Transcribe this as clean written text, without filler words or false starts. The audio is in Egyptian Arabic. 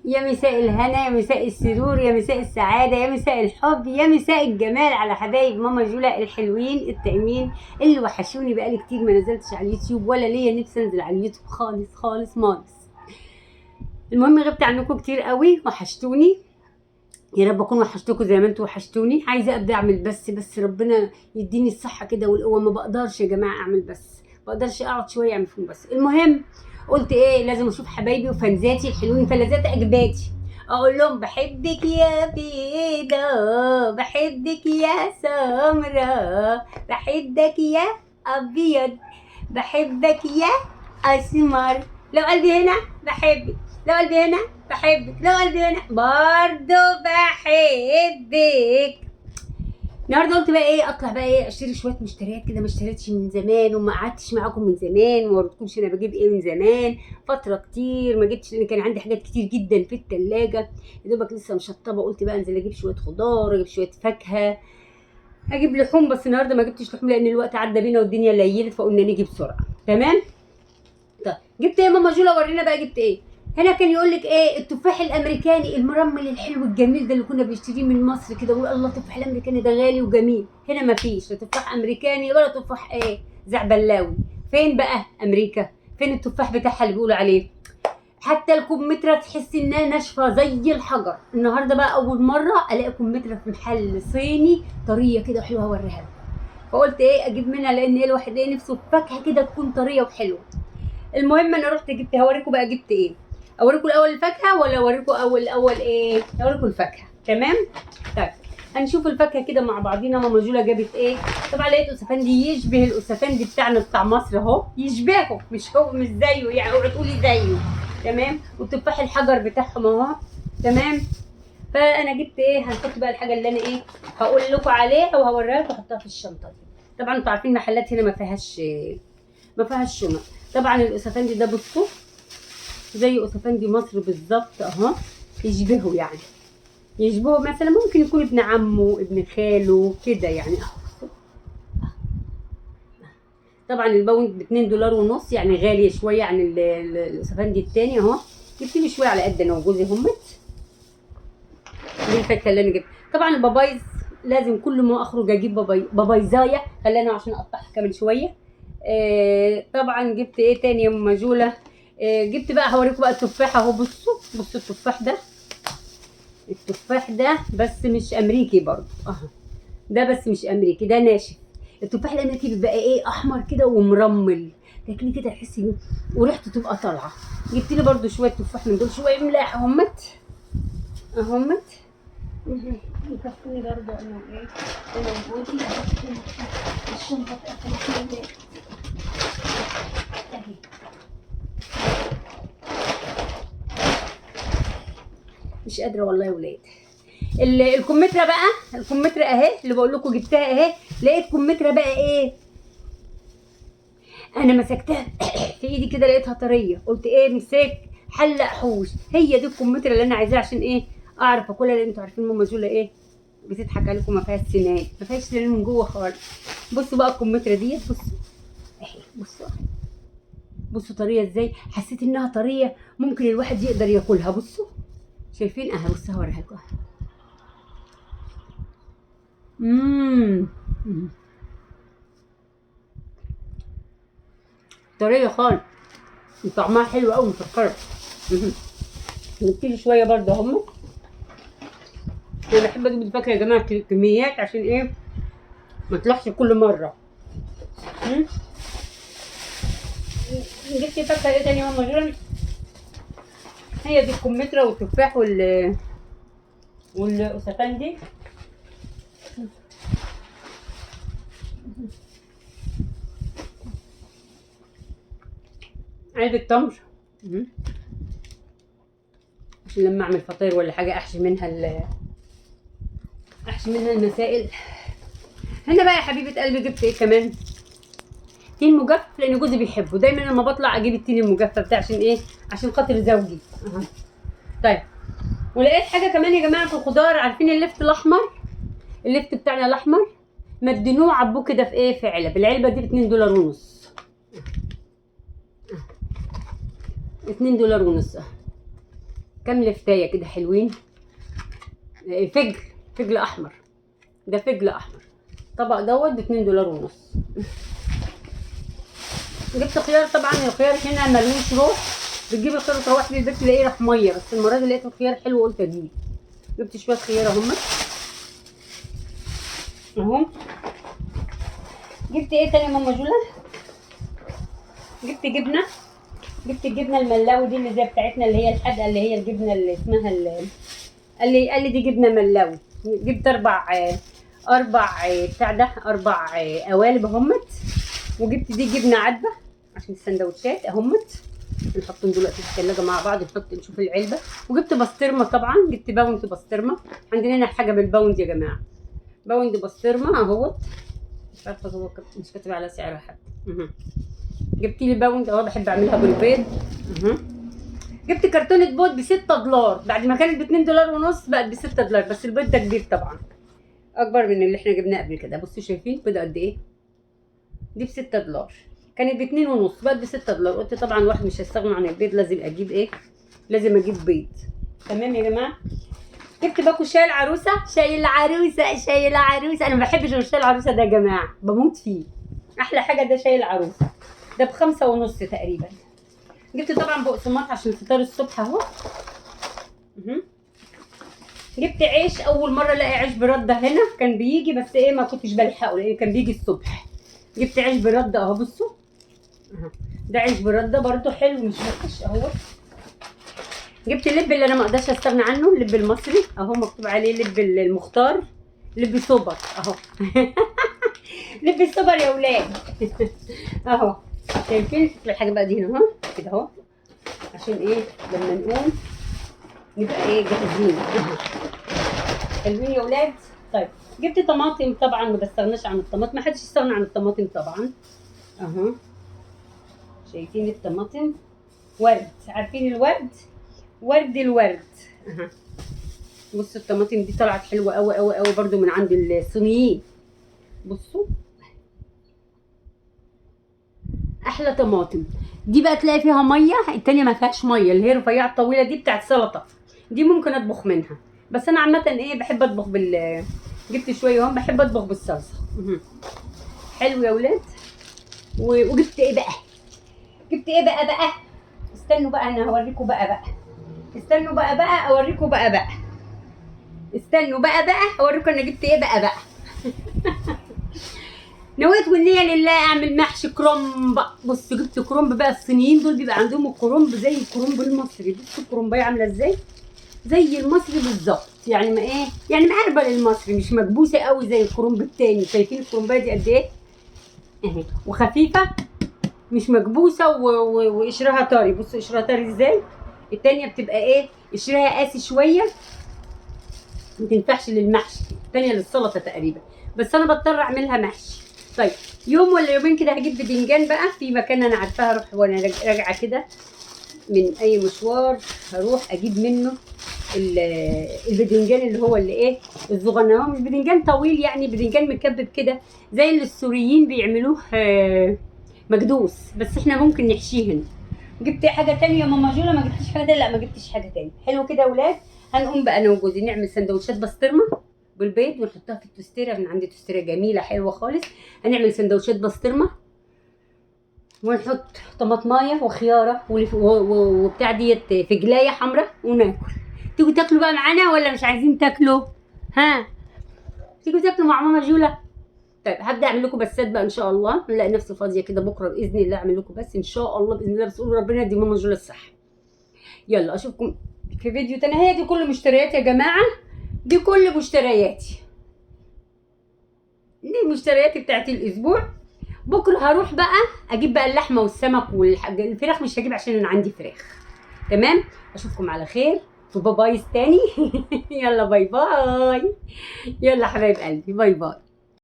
يا مساء الهنا، يا مساء السرور، يا مساء السعادة، يا مساء الحب، يا مساء الجمال على حبايب ماما جولا الحلوين التأمين اللي وحشوني. بقالي كتير ما نزلتش على اليوتيوب ولا ليا نفسي انزل على اليوتيوب خالص خالص مالص. المهم غبت عنكم كتير قوي، وحشتوني. يا رب اكون وحشتكم زي ما انتوا وحشتوني. عايزه ابدا اعمل بس ربنا يديني الصحة كده والقوه. ما بقدرش يا جماعة اعمل بس، ما بقدرش اقعد شوية اعمل فيهم بس. المهم قلت ايه، لازم اشوف حبايبي وفانزاتي الحلوين، فلذات اجباتي، اقول لهم بحبك يا بيضة، بحبك يا سمرة، بحبك يا ابيض، بحبك يا اسمر. لو قلبي هنا بحبك، لو قلبي هنا بحبك، لو قلبي هنا برضو بحبك. النهارده قلت بقى ايه، اطلع بقى ايه، اشتري شوية مشتريات كده ما اشتريتش من زمان، وما قعدتش معاكم من زمان، وما وريتكمش انا بجيب ايه من زمان، فترة كتير ما جبتش لان كان عندي حاجات كتير جدا في التلاجة يا دوبك لسه مشطبه. قلت بقى انزل اجيب شوية خضار، اجيب شوية فاكهة، اجيب لحوم، بس النهارده ما جبتش لحوم لان الوقت عدى بينا والدنيا ليلت، فقلنا نيجي بسرعة. تمام. طيب جبت ايه يا ماما جولا؟ ورينا بقى جبت ايه. هنا كان يقول لك ايه، التفاح الامريكاني المرمل الحلو الجميل ده اللي كنا بنشتريه من مصر كده، ونقول الله التفاح الامريكاني ده غالي وجميل. هنا ما فيش لا تفاح امريكاني ولا تفاح ايه زعبلاوي. فين بقى امريكا؟ فين التفاح بتاعها اللي بيقولوا عليه؟ حتى الكمثرى تحس انها ناشفة زي الحجر. النهارده بقى اول مرة الاقي كمثرى في محل صيني طرية كده وحلوه، هوريها لكم. فقلت ايه اجيب منها، لان ايه الواحد ايه نفسه في فاكهة كده تكون طرية وحلوه. المهم انا رحت جبت، هوريكم بقى جبت ايه. اوريكم الاول الفاكهة ولا اوريكم اول ايه؟ اوريكم الفاكهة. تمام. طيب هنشوف الفاكهة كده مع بعضينا. ماما جولا جابت ايه؟ طبعا لقيت اوسفندي يشبه الاوسفندي بتاعنا بتاع مصر اهو، يشبهه، مش هو، مش زيه يعني، اوعي تقولي زيه. تمام. والتفاح الحجر بتاعهم اهو. تمام. فانا جبت ايه، هنحط بقى الحاجة اللي انا ايه هقول لكم عليها وهوريها لكم، احطها في الشنطة دي. طبعا انتوا عارفين محلات هنا ما فيهاش شنط. طبعا الاوسفندي ده بصوا زي اوسفندي مصر بالظبط اهو، يشبهه يعني، يشبهه مثلا ممكن يكون ابن عمه ابن خاله كده يعني اهو. طبعا ال pound ب $2.50، يعني غالية شوية عن الاوسفندي التاني اهو. جبت لي شوية على قد انا وجوزي همت. دي الفاكهة اللي انا جبت. طبعا البابايز لازم كل ما اخرج اجيب بابايزايه، خلينا عشان اقطعها كمان شوية. طبعا جبت ايه تاني يا ام جولا؟ جبت بقى، هوريكم بقى التفاح اهو. بصوا التفاح ده، التفاح ده بس مش امريكي برضو اهو، ده بس مش امريكي، ده ناشف. التفاح الامريكي بيبقى ايه، احمر كده ومرمل، تاكليه كده تحسي وريحته تبقى طالعه. جبت لي برضو شوية تفاح من دول، شوية ملاح اهمت اهمت. يكفوني برضه انا وايه، انا وجوزي. الشنطة اتقفلت اهي. مش قادرة والله يا ولاد. الكمثرى بقى، الكمثرى اهي اللي بقول لكم جبتها اهي. لقيت كمثرى بقى ايه، انا مسكتها في ايدي كده لقيتها طرية، قلت ايه مسك حلق حوش، هي دي الكمثرى اللي انا عايزاها عشان ايه اعرف اكلها، لان انتوا عارفين ماما جولا ايه بتضحك عليكم، ما فيهاش سنان، ما فيهاش سنان من جوه خالص. بصوا بقى الكمثرى ديت، بصوا اهي، بصوا بصوا طرية ازاي، حسيت انها طرية ممكن الواحد يقدر ياكلها. بصوا شايفين اهي، بصوا هوريها لكم. طرية خالص وطعمها حلو قوي مسكره. نبتدي شوية برده اهم. انا بحب اجيب الفاكهة يا جماعة كميات عشان ايه ما تطلعش كل مرة. جبت فاكهة ايه تاني يا ماما جولا؟ هي دي الكمثرى والتفاح والأوسفندي. علبة تمر عشان لما اعمل فطاير ولا حاجة احشي منها احشي منها المسائل. هنا بقى يا حبيبة قلبي جبت ايه كمان؟ تين مجفف، لان جوزي بيحبه دايما لما بطلع اجيب التين المجفف ده عشان ايه؟ عشان خاطر زوجي. طيب ولقيت حاجة كمان يا جماعة في الخضار، عارفين اللفت الاحمر؟ اللفت بتاعنا الاحمر مدنوه عبوة كده في ايه؟ في علب. العلبة دي باتنين دولار ونص. اتنين دولار ونص. كام لفتايه كده حلوين، فجل، فجل احمر، ده فجل احمر. الطبق دوت ب $2.50. جبت خيار، طبعا الخيار هنا ملوش روح، بتجيب الخيار وتروح بيه البيت تلاقيه راح مية، بس المرة دي لقيت الخيار حلو قلت اجيب. جبت شوية خيار اهم اهو. جبت ايه تاني يا ماما جولا؟ جبت جبنه، جبت الجبنة الملاوي دي اللي زي بتاعتنا اللي هي الحادقه، اللي هي الجبنة اللي اسمها قال لي دي جبنه ملاوي. جبت اربع بتاع ده، 4 قوالب اهمت. وجبت دي جبنه عدبه عشان السندوتشات اهمت، نحطهم دلوقتي في الثلاجة مع بعض، نحط نشوف العلبة. وجبت بسطرمه، طبعا جبت pound بسطرمه، عندنا هنا حاجة بال pound يا جماعة، pound بسطرمه اهوت، مش عارفه هو مش كاتب على سعرها حتى. جبت لي pound اهو، بحب اعملها بالبيض. جبت كرتونة بيض ب$6، بعد ما كانت ب$2.50 بقت ب$6، بس البيض ده كبير طبعا، اكبر من اللي احنا جبناه قبل كده. بصوا شايفين بيضة قد ايه؟ دي ب$6، كانت باتنين ونص بقت ب$6. قلت طبعا الواحد مش هيستغنى عن البيض، لازم اجيب ايه؟ لازم اجيب بيض. تمام يا جماعة. جبت باكو شاي العروسة، شاي العروسة، شاي العروسة، انا ما بحبش غير شاي العروسة ده يا جماعة، بموت فيه، احلى حاجة ده شاي العروسة، ده ب5.5 تقريبا. جبت طبعا بقسماط عشان فطار الصبح اهو. جبت عيش، اول مرة الاقي عيش برده هنا، كان بيجي بس ايه ما كنتش بلحقه لان كان بيجي الصبح. جبت عيش برده اهو، بصوا اهو، ده عيش برده برده حلو مش وحش اهو. جبت اللب اللي انا ما اقدرش استغنى عنه، اللب المصري اهو، مكتوب عليه لب المختار، لب سوبر اهو. لب سوبر يا ولاد. اهو شايفين الحاجة بقى دي هنا اهو كده اهو، عشان ايه لما نقوم نبقى ايه جاهزين. حلوين يا ولاد. طيب جبت طماطم، طبعا ما بستغناش عن الطماطم، ما حدش يستغنى عن الطماطم طبعا اهو. شايفين الطماطم؟ ورد، عارفين الورد؟ ورد الورد اهو. بصوا الطماطم دي طلعت حلوة قوي قوي قوي برده من عند الصينيين. بصوا احلى طماطم دي بقى، تلاقي فيها مية، التانية ما فيهاش مية، اللي هي الرفيعة الطويلة دي بتاعت سلطة، دي ممكن اطبخ منها، بس انا عامة ايه بحب اطبخ بال، جبت شوية اهم، بحب اطبخ بالصلصه. حلو يا ولاد. وجبت ايه بقى؟ جبت ايه بقى بقى؟ استنوا بقى انا هوريكم بقى بقى، استنوا بقى بقى اوريكم بقى بقى، استنوا بقى بقى اوريكم انا جبت ايه بقى بقى. نويت والنية لله اعمل محشي كرنب. بصوا جبت كرنب بقى، الصينيين دول بيبقى عندهم الكرنب زي الكرنب المصري. بصوا الكرنبايه عامله ازاي، زي المصري بالظبط، يعني ما ايه، يعني مقربة للمصري، مش مكبوسه قوي زي الكرنب التاني. شايفين الكرنبايه دي قد ايه اهي، وخفيفة مش مكبوسه وقشرها طري. بصوا قشرها طري ازاي. التانية بتبقى ايه، قشرها قاسي شوية، ما تنفعش للمحشي، التانية للسلطة تقريبا، بس انا بضطر اعملها محشي. طيب يوم ولا يومين كده هجيب بدنجان بقى في مكان انا عارفاه، هروح وانا راجعه كده من اي مشوار هروح اجيب منه البدنجان اللي هو اللي ايه الصغنن، هو مش بدنجان طويل يعني، بدنجان مكبب كده زي اللي السوريين بيعملوه، مكدوس، بس احنا ممكن نحشيه هنا. جبت حاجة تانية يا ماما جولا؟ ما جبتيش حاجة تانية؟ لا ما جبتش حاجة تانية. حلو كده يا ولاد. هنقوم بقى انا وجوزي نعمل سندوتشات بسطرمه بالبيض ونحطها في التوستيره، من عندي توستيره جميلة حلوة خالص. هنعمل سندوتشات بسطرمه ونحط طماطمايه وخياره وبتاع ديت فجلايه حمراء وناكل. تيجوا تاكلوا بقى معانا ولا مش عايزين تاكلوا؟ ها تيجوا تاكلوا مع ماما جولا؟ طيب هبدا اعمل لكم بسات بقى ان شاء الله، نلاقي نفسي فاضية كده بكره باذن الله اعمل لكم بس ان شاء الله باذن الله، بس قولوا ربنا يدي ماما جولا الصحة. يلا اشوفكم في فيديو تاني. هي دي كل مشترياتي يا جماعة، دي كل مشترياتي، دي مشترياتي بتاعت الاسبوع. بكره هروح بقى اجيب بقى اللحمة والسمك والحاجة، الفراخ مش هجيب عشان انا عندي فراخ. تمام، اشوفكم على خير في باي تاني. يلا bye bye، يلا حبايب قلبي، bye bye.